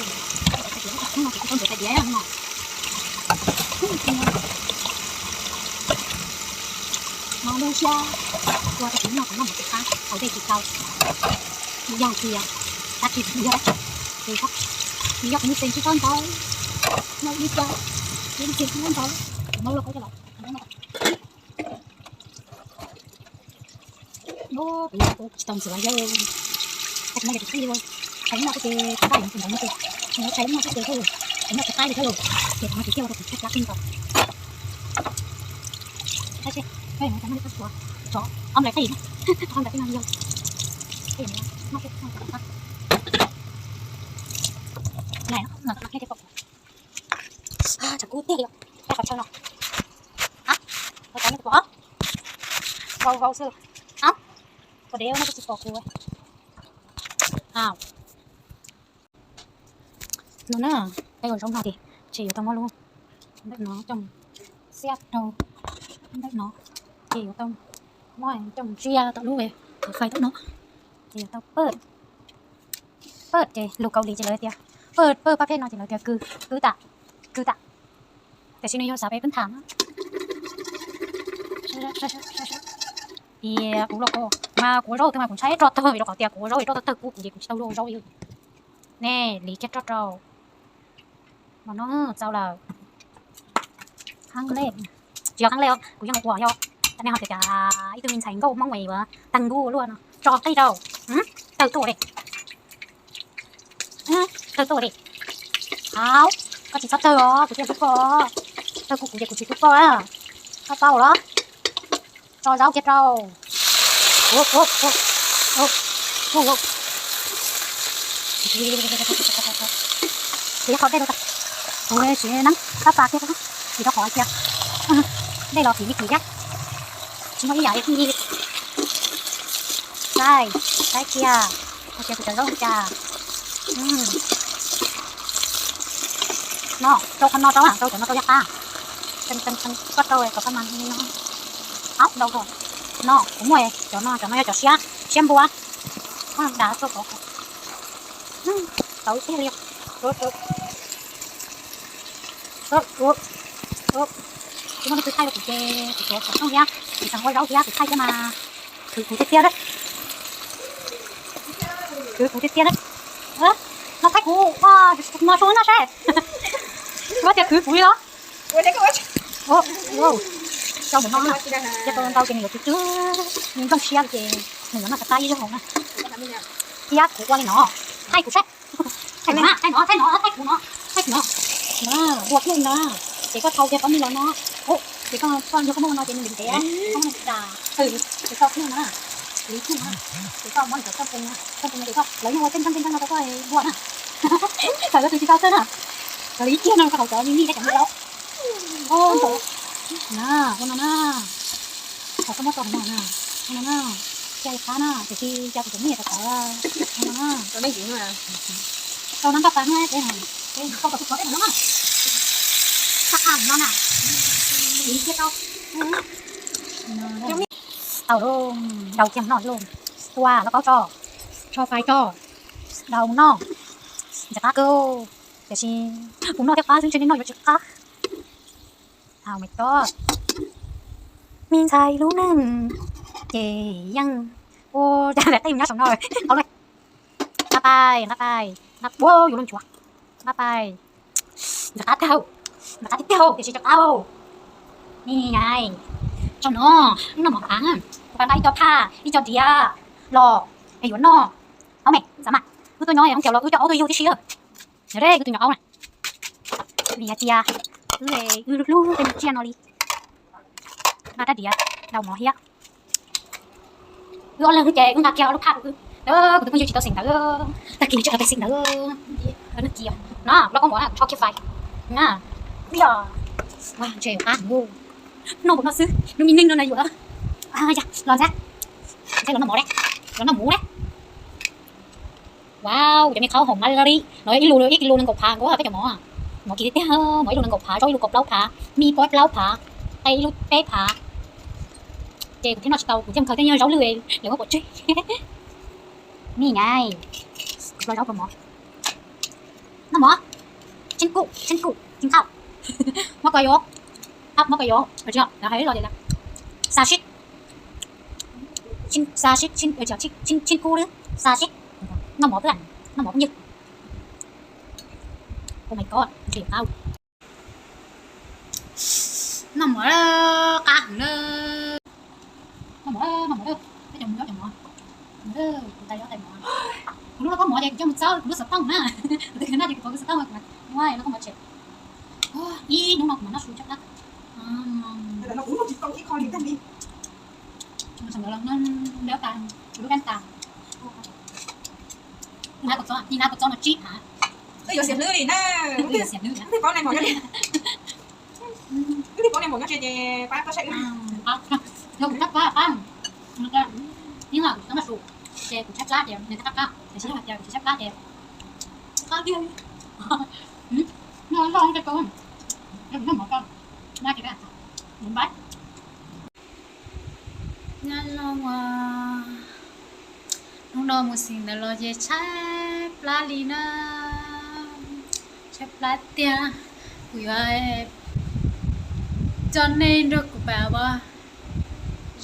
Hnub no kuv tsis tau ntxuav tais diav no. Hnub no lub siab ua rau kuv hnub no kuv noj mov tsis qab, haus dej tsis tau. Yog tias dab tsi yog dab tsi, ces yog kuv me xees tsis tau ntau, noj ib co, kuv me xees tsis tau ntau, kuv muab lauj kaub coj los. Kuv tsis tau ntxuav yawg, tab sis no yog tus tij, qhov no ces kuv npaj mus tus ntawd no ces, nws qhia no xwb ces, qhia no tsis qab li thiab los, ces qhov no ces thiaj ua rau kuv tshaj plab kawg nkaus. Tab sis no yog no cov no li koj tsuav, tsov ob nplais qij, ob nplais qij no yog, qij no, no qij no, no qij no, tsam kub tiag li, qhov chaw no, a, qhov chaw no pom, vau vau xwb, a, ua dev no kuj tsis pom kuv. No na, peb ua zaub no ces, ces yuav tau muab lub ntawm no coj xiab rau ntawm no, ces yuav tau muab coj ntsia tom lub fais tom no, ces yuav tau pawj, pawj ces lus Kaus Lim ces lawv tias, pawj, pawj pab pheej no ces lawv tias kws, kws tam, kws tam. Tiam sis nws yog xav peb peb tham na. Tias kuv los ko mas kuv ua zaub twg mas kuv ntshai roj tawg, vim rau qhov tias kuv ua zaub es roj tawg tawg kub kuv ces kuv tsis tau luaj ua zaub li. Nej lis kiag roj rau. Mas no txaus lawm. Qhab lej, tsis yog qhab lej os, kuv yeej ua yog, nej ho tias cas ib tug me ntxhais nkauj Hmoob es yuav tag nkuj luaj no. Tso qij rau. Tawg tuaj li. Tawg tuaj li. Au, koj tsis txhob tawg os, kuv thiaj hlub koj. Tawg kuv kuv ces kuv tsis hlub koj. Koj paub los? Tso zaub kiag rau. Kuv qhov dej rau, kuv siv neeb pab pas kiag, vim rau qhov hais tias dej los kim li kim thiab, tsis muaj ib yam li. Saib, saib kiag, hais tias kuv cov zaub li cas. No, rau qhov no rau, rau cov no rau yaj qab. Koj rau kom koj mas li no. Au, ntau kawg. No kuv muaj cov no, cov no yog cov siab, siab npua. Koj dav rau tod. Tau ib teg li. Kuv muaj leej twg thaij rau kuv ces kuv tuav xov tooj thiab, kuv xav ua zaub thiab kuv thaij thiab mas khwv kuv tiag tiag. Khwv kuv tiag tiag. No thaij kuv, no su no seb. Kuv tias khwv kuv li los. Rau mus no, yog tau ntau ces nws yuav tsw tsw, nws nplooj siab ces nws yuav noj tsis qab ib zaug na. Thiab kuv ua li no, thaij kuv seb. Thaij no, thaij no, thaij no, thaij kuv no, thaij kuv no. Ua kiag li no, ces koj thau kiag pob nij los no, ces koj yog koj muaj no ces nws ntev ntev, koj muaj no da, ces koj kiag no, li kiag no, ces koj muab cov txooj pus, txooj pus no ces koj lawv yeej ua tej nteej tej nteej no rau koj ua na. Txawm koj tus tsis tau txawj na, raws li ib kiag no koj haus cov li mij thiab cov me laub. Ua no na, thaum koj muab tso no na, ua no na, cia li qab na, tiam sis cia kuv tus mij rau tawv no na. Rau no nkaj pas no, koj kom kuv kov tej no na. Tau lawm, daus kiag mus noj lawm. Tua lauj kaub tso, tsho fais tso, daus mus noj. Ntxim qab kawg, tiam sis kuv noj thiab qab xwb ntshe nej noj yuav tsis qab. Au me tub, me ntxhais lub neej ces yeej ua cas tej mus nyob saum no. Nqa pais, nqa pais, nqa, ua yus lub nchuav, nqa pais. Ntxim qab tiag, ntxim qab tiag tiag tiam sis tsis qab. Ni nyai, tso no, noj mov qab, kuv pab nqa ib co phaj ib co diav los es yuav noj. Aub me, xav mas wb tuaj nyob es hoob tiav los wb coj aub tuaj yug tib si. Yog wb tus nyuam aub na, vim hais tias wb, wb hlub tej me tsiaj no li. Nqa rab diav, daus mov thiab. Wb ob leeg xwb ces wb nqa kiag ob lub phaj rau wb. Kuv tus phooj ywg tsis tau xeem ntawv, tag kis nws tseem tau xeem ntawv. No, lub kaub mov tsho kiag fais. Yog, ntshe qab heev. Noj npaum no xwb, hnub me neej no na yuav. Yog los ntag, ntshe los noj mov lawm, los noj mov lawm. Wow, cov me qhaub hoom ma li no, ib lus ib kis lus nees nkaum phav nkaus peb cov mov. Mov kim tiag tiag, mov ib lus nees nkaum phav, zaub ib lus kaum plaub phav, mij pob plaub phav, qe ib lub peb phav. Ces kuv thiaj noj tsis tau, kuv thiaj mus khaws tej nyuag zaub lwj lawv muab pov tseg. Ni nyai, kuv hlo zaub rau mov. Noj mov, tsheej kuj, tsheej kuj, tsheej qauj. Mov kos yuav, mov kos yuav, tsis yog, lawv hais los tias xas sib, xas sib, tsheej kuj, xas sib. Noj mov, noj mov phooj ywg. Oh my god, ntshe yuav qab. Noj mov qab heev na. Noj mov, noj mov, peb cov mus nyob cov mov. Kuv tais nyob tais mov. Kuv lub lauj kaub mov ces kuv coj mus txawb kuv lub xov tooj na. Kuv tais no ces kuv thov kuv xov tooj, lauj kaub mov tshem. Ib hnub no kuv mam noj su tshaib plab. Kuv mus tsis tau ib qho li tag li. Mus txog ntawd los noj dab tas, kuv lub dab tas. Nim no kuv txob no tsib phav. Twb yuav xiam hlwb li na. Twb yuav xiam hlwb li. Twb paub nej mos nyob ze, twb paub nej mos nyob ze ces pab txob saib. Yog kuv tshaib plab qab, ib los kuv txob noj su ces kuv tshaib plab ces nws qab qab, tiam sis yog hais tias kuv tsis tshaib plab ces qab tiag. Noj loj rau, noj mov rau, noj ces npab. Nyob zoo, hnub no mus xeem ntawv los ces tshaib plab li na, tshaib plab tiag. Kuv yuav coj nej nrog kuv pab ua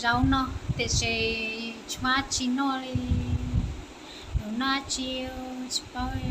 zaub noj tiam sis tsis muaj dab tsi noj li. Yuav noj dab tsi tsis paub li.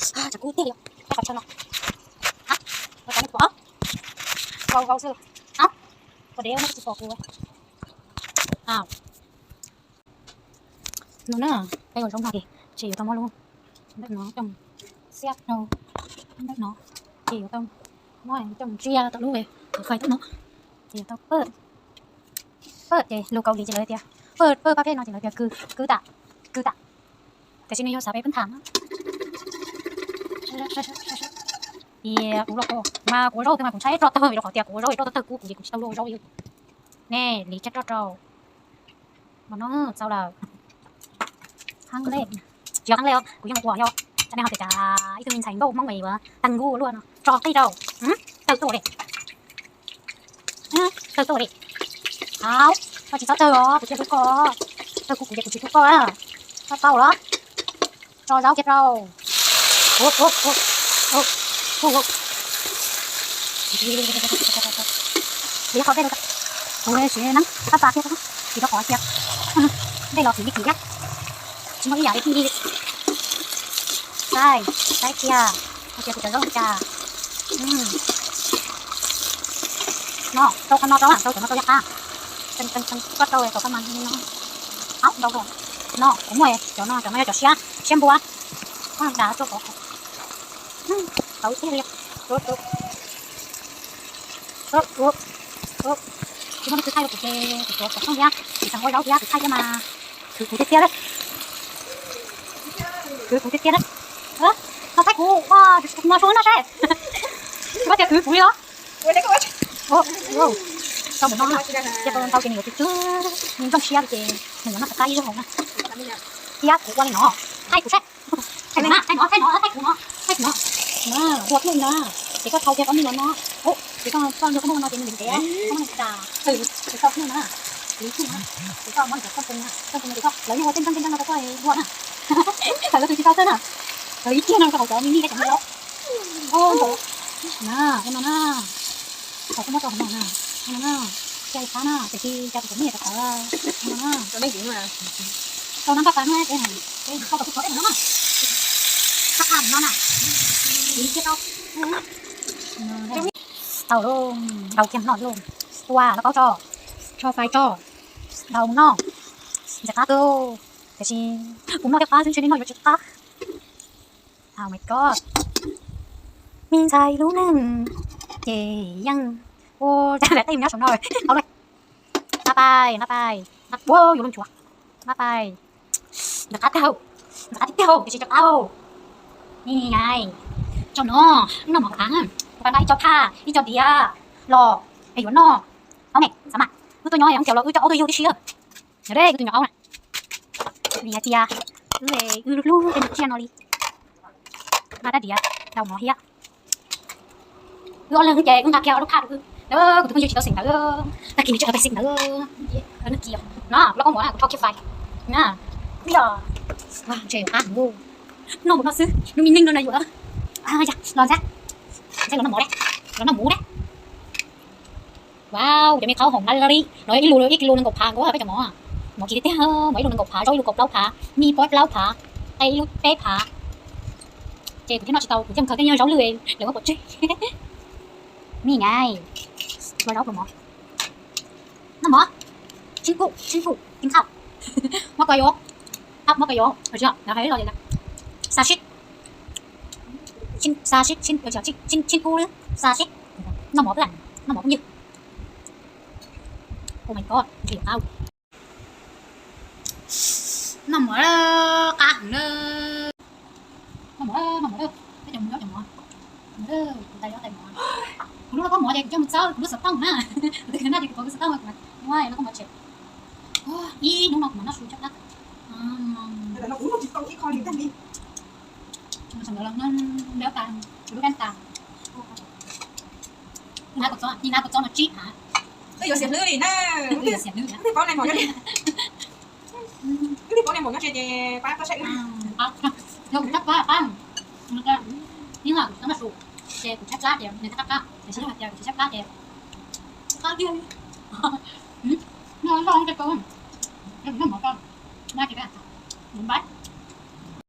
Tsam kub tiag li, qhov chaw no. Ua tau nej pom, vau vau xwb. Ua dev no tsis pom kuv. Nws na, peb ua zaub no ces yuav tau muab lub ntawm no coj xiab rau ntawm no, ces yuav tau muab coj ntsia tau lub fais tub no, ces yuav tau pawj, pawj ces lus Kaus Lim ces lawv tias, pawj pawj pab phej no ces lawv tias kw, kw tam, kw tam, tiam sis nws yog xav peb peb tham na. Tias kuv los mas kuv ua zaub twg mas kuv ntshai roj tawg, vim rau qhov tias kuv ua zaub roj tawg tawg kub kuv ces kuv tsis tau luaj ua zaub li. Nej li tsaj roj rau. Mas no txaus lawm. Qab lej, tsis yog qab lej os, kuv yeej ua yog, tsam nej ho tias cas ib tug me ntxhais nkauj Hmoob es yuav tawg kub luaj no, tso qij rau. Tawg tuaj li. Tawg tuaj li. Au, koj tsis txhob tawg os, kuv thiaj hlub koj. Tawg kub kuv ces kuv tsis hlub koj. Koj tau los. Tso zaub kiag rau. Li qhov dej, kuv siv neeb pab pab thiab, vim rau qhov tias dej los kim li kim thiab, tsis muaj ib yam li thiaj li. Saib, saib kiag, hais tias kuv cov zaub li cas. No rau qhov no rau, rau cov no rau yog qab. Koj rau kom koj mas no. Au, ntau rau. No kuv muaj cov no, cov no yog cov siab, siab npua. Koj dav rau kom tau thiaj li. Tsis muaj leej twg thaij rau kuv ces kuv tuav kom tooj thiab, kuv tseem ua zaub thiab kuv thaij thiab mas khwv kuv tiag tiag li. Khwv kuv tiag tiag li. Tau thaij kuv, no su no seb. Koj tias khwv kuv li los. Tau mus no, cia tau ntau ces nws yuav tsw tsw, nws nplooj siab ces nws yuav noj tsis qab ib zaug hauv na. Thiab kuv ua li no, thaij kuv seb. Thaij no, thaij no, thaij no, thaij kuv no, thaij kuv no. Ua tuaj na, ces koj thau kiag koj mej los no. Ces koj, koj nrog koj muab no ces nws ntev ntev, koj muab no tas, ces koj muab no na, li kuj no, ces koj muab cov txooj pun na, txooj pun no ces koj, lawv yeej ua tej nreej tej nreej no rau koj dua na. Lawv twb tsis tau txawj na, lawv ib tiag no rau hauv cov me mij thiab cov me laub. Na, ua no na. Thaum koj muab rau hauv no na, ua no na, cia li qab na, tiam sis cas kuv cov mij tawv tawv, ua no na. Tau no nkaj pas no ces, ces koj tau kuv qhov tej no na. Qab qab no na. Tau lauj, ntau kiag no lauj. Ua no paub tso, tso fais tso, ntau mus no. Ntxim qab kawg, tiam sis kuv noj thiab qab xwb, ntshe nej noj yuav tsis qab. Oh my god, me ntxhais lub neej ces yeej ua cas daim qij nyob saum no. Au le, nqa pais, nqa pais, ua yuav luag nchuav, nqa pais. Ntxim qab tiag, ntxim qab tiag tiag tiam sis tsis qab. Ni ngai, tso no, wb noj mov qab, kuv pab nqa ib co phaj ib co diav los es yuav noj. Aub ne, xav mas wb tuaj nyob es ib co los wb coj aub tuaj yug tib si. Yog de wb tus nyuam aub na, vim hais tias wb, wb hlub tej tsiaj no li. Nqa rab diav rau mov thiab. Wb ob leeg xwb ces wb nqa kiag ob lub phaj rau wb. Kuv tus phooj ywg tsis tau xeem ntawv, tag kis nws tseem tau xeem ntawv. No, lub kaub mov na kuv rho kiag fais na. Ib yog, ntshe yuav qab heev. Noj mus no xwb, nws me neeg no na yuav. Los ntxhab, ntxhab los noj mov, los noj mov na. Wow, cov me qhaub hoom nqa li no ib lus ib kis lus nees nkaum phav nkaus peb cov mov. Mov kim tiag tiag, mov ib lus nees nkaum phav, zaub ib lus kaum plaub phav, mij pob plaub phav, qe ib lub peb phav. Ces kuv thiaj noj tsis tau, kuv thiaj mus khaws tej nyuag zaub lwj lawv muab pov tseg. Mij ngai, ua zaub pluas mov. Noj mov, sib kuj sib kuj tim khauj. Mov kos yuav, mov kos yuav, hais los, xa sib, xa sib, sib kuj, xa sib. Noj mov, noj mov phooj ywg. Oh my god, ntshe yuav qab. Noj mov qab heev na. Noj mov, noj mov, peb cov mus nyob cov mov. Kuv tais nyob tais mov. Kuv lub lauj kaub mov ces kuv coj mus txawb kuv lub xov tooj na. Kuv tus no ces kuv tuav kuv xov tooj, kuv muab lauj kaub mov tshem. Ib hnub no kuv mam noj su caj dab. Kuv tsis tau ib qho li tag li. Kuv lub kab tas. Kuv hnav kua txob, kuv hnav kua txob no tsib phav. Twb yuav xiam hlwb li na. Twb yuav xiam hlwb li. Twb paub nai mos nyob tsev, twb paub nai mos nyob tsev ces pab koj saib. Yog kuv tshaib plab, ib no kuv tsis tau noj su, ces kuv tshaib plab ces nws qab qab, tiam sis yog hais tias kuv tsis tshaib plab ces qab tiag li. Noj loj ces kawg, yog kuv noj mov ko, noj ces kawg, npab.